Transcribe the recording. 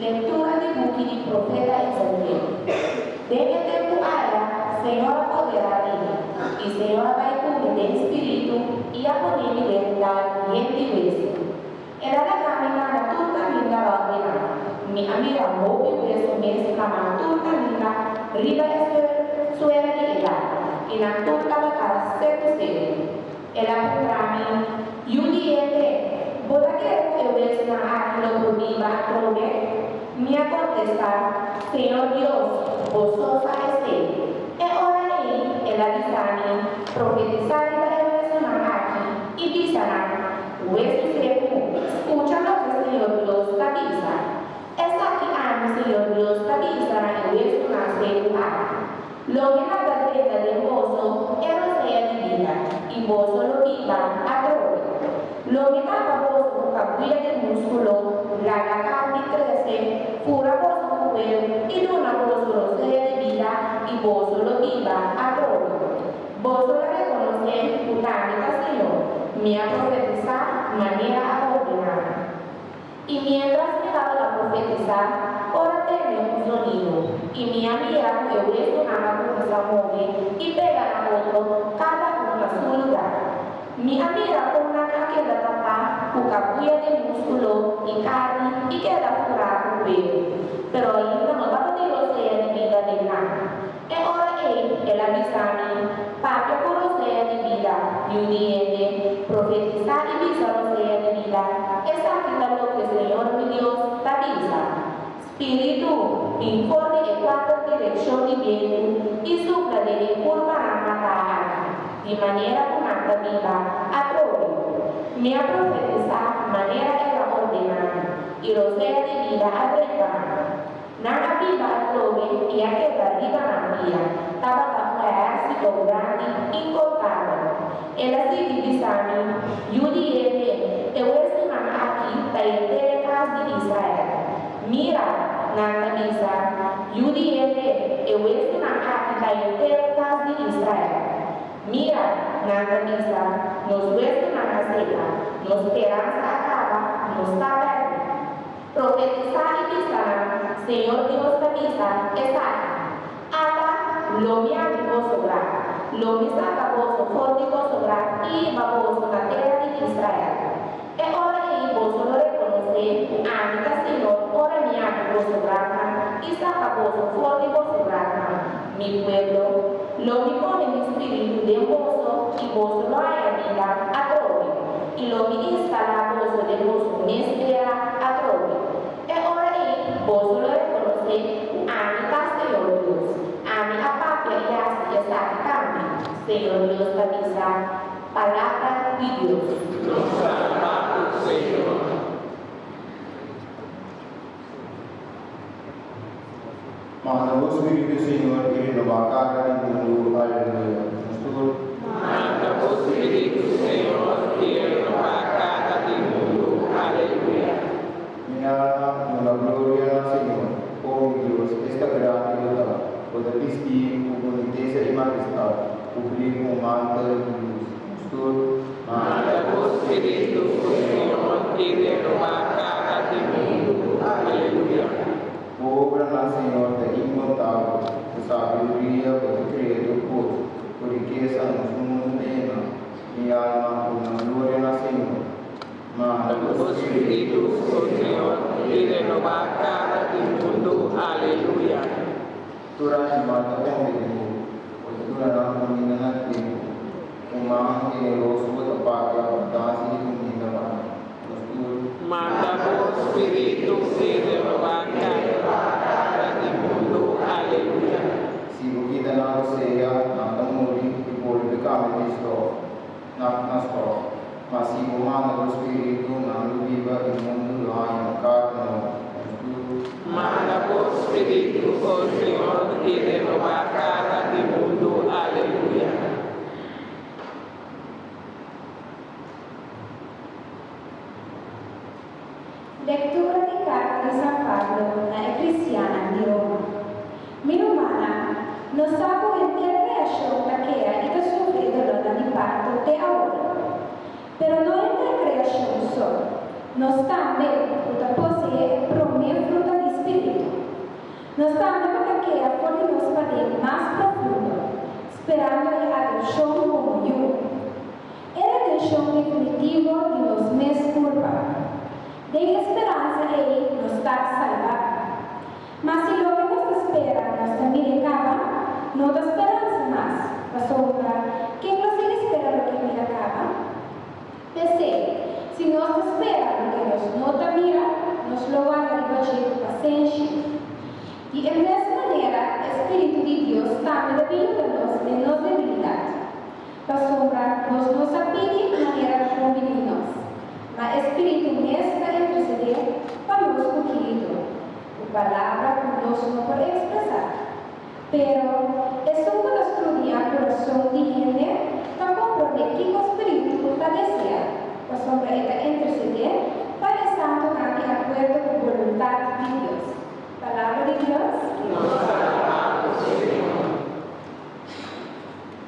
Lektura di buki di profeta Ezekiel. Den e tempu aya, Señor a poderá di mi, i Señor a bai ku mi den spiritu i a pone mi den un dal yen di wesu. El a laga mi kana tur kaminda rònt di nan. Mi a mira hopi wesu mes plamá tur kaminda riba e suela di e dal, i nan tur tabata seku seku. El a puntra mi, Yu di hende, bo ta kere ku e wesunan aki lo por biba atrobe? Mi a kontestá, Señor Dios, bo so sa esei. E ora ei el a bisa mi, Profetisá riba e wesunan aki i bisa nan, Wesu seku, skucha loke Señor Dios ta bisa. Esaki ami, Señor Dios, ta bisa na e wesunan seku aki, Lo mi laga drenta den boso e rosea di bida, i boso lo biba atrobe. Lo mi tapa boso ku kabuya di múskulo, laga karni krese, fura boso ku kueru i duna boso rosea di bida, i boso lo biba atrobe. Boso lo rekonosé ku t'ami ta Señor, mi a profetisá manera a ordená mi. I miéntras mi tabata profetisá, ora tende un zonido, i mi a mira ku e wesunan a kuminsá move i pega na otro, kada un na su lugá. Mi a mira kon nan a keda tapá ku kabuya di múskulo i karni i keda furá ku kueru, pero ainda no tabatin rosea di bida den nan. E ora ei el a bisa mi, Papia ku rosea di bida, yu di hende, profetisá i bisa rosea di bida, Esaki ta loke Señor mi Dios ta bisa, Spiritu, bin for di e kuater direkshon di bientu i supla den e kurpanan matá aki, di manera ku nan ta biba atrobe. Mi a profetisá manera el a ordená mi, i rosea di bida a drenta nan. Nan a biba atrobe i a keda riba nan pia. Tabata un ehérsito grandi inkontabel. El a sigui bisa mi, Yu di hende, e wesunan aki ta henter e kas di Israel. Mira, nan ta bisa, Yu di hende, e wesunan aki ta henter e kas di Israel. Mira, nan ta bisa, nos wesunan a seka, nos speransa a kaba, nos ta pèrdí. Profetisá i bisa nan, Señor Dios ta bisa esaki, Ata, lo mi abri boso graf, lo mi saka boso for di boso graf i hiba boso na tera di Israel. E ora ei boso lo rekonosé ku ami ta Señor ora mi abri boso grafnan i saka boso for di boso grafnan, mi pueblo. Lo mi pone mi spiritu den boso i boso lo haña bida atrobe, i lo mi instalá boso den boso mes tera atrobe. E ora ei boso lo rekonosé ku ami ta Señor Dios. Ami a papia i hasi esaki tambe, Señor Dios ta bisa. Palabra di Dios. Nos ta alabá bo, Señor. Manda bo Spiritu, Señor, i renobá kara di mundu. Aleluya. Nos tur. Manda bo Spiritu, Señor, i renobá kara di mundu. Aleluya. Mi alma duna gloria na Señor. O mi Dios, esta grandi bo ta! Bo ta bistí ku bunitesa i mahestat, kubrí ku un mantel di lus. Nos tur. Manda bo Spiritu, o Señor, i renobá kara di mundu. Aleluya. Bo obranan, Señor, ta inkontabel. Ku sabiduria bo ta krea tur kos, ku rikesa nos mundu ta yena. Mi alma duna gloria na Señor. Manda bo Spiritu, o Señor, i renobá kara di mundu. Aleluya. Tur animal ta konfia den bo. Bo ta duna nan kuminda na tempu. Ku man generoso bo ta papia abundansia di kuminda pa nan. Nos tur. Manda bo Spiritu i renobá kara di mundu. Aleluya. Si bo kita nan rosea, nan ta muri i bolbe kambia di stof na stof. Ma si bo manda bo Spiritu, nan lo biba i mundu lo haña un kara nobo. Nos tur. Manda bo Spiritu, o Señor, i renobá kara di mundu. Aleluya. Lektura di karta di San Pablo na e kristiannan di Roma. Mi rumannan, nos sa ku henter kreashon ta kea i ta sufri e dolónan di parto te awor. Pero no henter kreashon so, nos tambe, ku ta poseé e promé fruta di. spiritu. Nos tambe ku ta keha for di nos paden mas profundo, sperando e adopshon komo yu, e redenshon definitivo di nos mes kurpa. Den e speransa ei nos ta salbá. Ma si loke nos ta spera nos ta mir'é kaba, no ta speransa mas, pasobra ken lo sigui spera loke mira kaba? P'esei, si nos ta spera loke nos no ta mira, nos lo warda riba dje ku pasenshi. Di e mes manera, e spiritu di Dios tambe ta bin yuda nos den nos debilidat, pasobra nos no sa pidi manera ta kombiní nos, ma e spiritu mes ta intersedé pa nos ku gritu, ku palabra ku nos no por ekspresá. Pero, esun ku ta studia kurason di hende ta komprondé kiko spiritu ta deseá, pasobra e ta intersedé pa e santunan di akuerdo ku boluntat di Dios. Palabra di Dios.